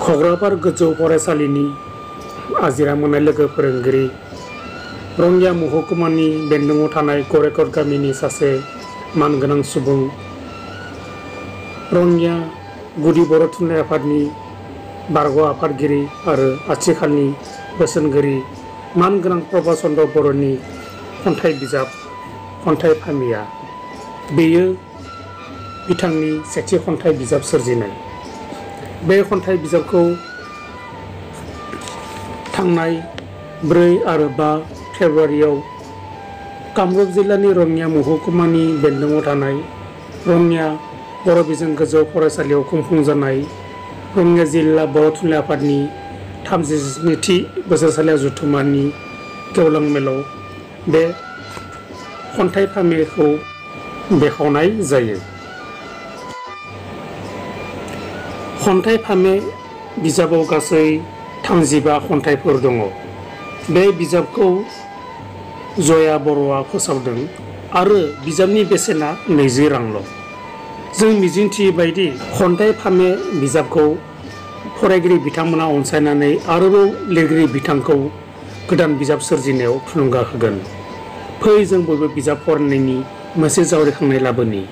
क'क्राझार गोजौ फरायसालिनि आजिरा मोननाय लोगो फोरोंगिरि रंगिया महकुमानि बेन्दोङाव थानाय गरेकर गामिनि सासे मानगोनां सुबुं रंगिया गुदि बर' थुनलाइ आफादनि बारग' आफादगिरि आरो आथिखालनि बोसोनगिरि मानगोनां प्रभात चन्द्र बर'नि खन्थाइ बिजाब खन्थाइ फामिया बेयो बिथांनि सेथि खन्थाइ बिजाब सोरजिनाय। बे खन्थाइ बिजाबखौ थांनाय 4 आरो 5 फेब्रुवारियाव कामरुप जिल्लानि रंगिया महकुमानि बेन्दोङाव थानाय रंगिया बर' बिजों गोजौ फरायसालियाव खुंफुंजानाय रंगिया जिल्ला बर' थुनलाइ आफादनि 37थि बोसोरसालिया जथुम्मानि गेवलां मेलाव बे खन्थाइ फामेखौ बेखेवनाय जायो। खन्थाइ फामे बिजाबाव गासै 35 खन्थाइफोर दङ। बे बिजाबखौ जया बर'आ फोसावदों आरो बिजाबनि बेसेना 20 रांल'। जों मिजिंथियो बायदि खन्थाइ फामे बिजाबखौ फरायगिरि बिथांमोना अनसायनानै आरोबाव लिरगिरि बिथांखौ गोदान बिजाब सोरजिनायाव थुलुंगा होगोन। फै जों बयबो बिजाब फरायनायनि मोनसे जावरिखांनाय लाबोनि।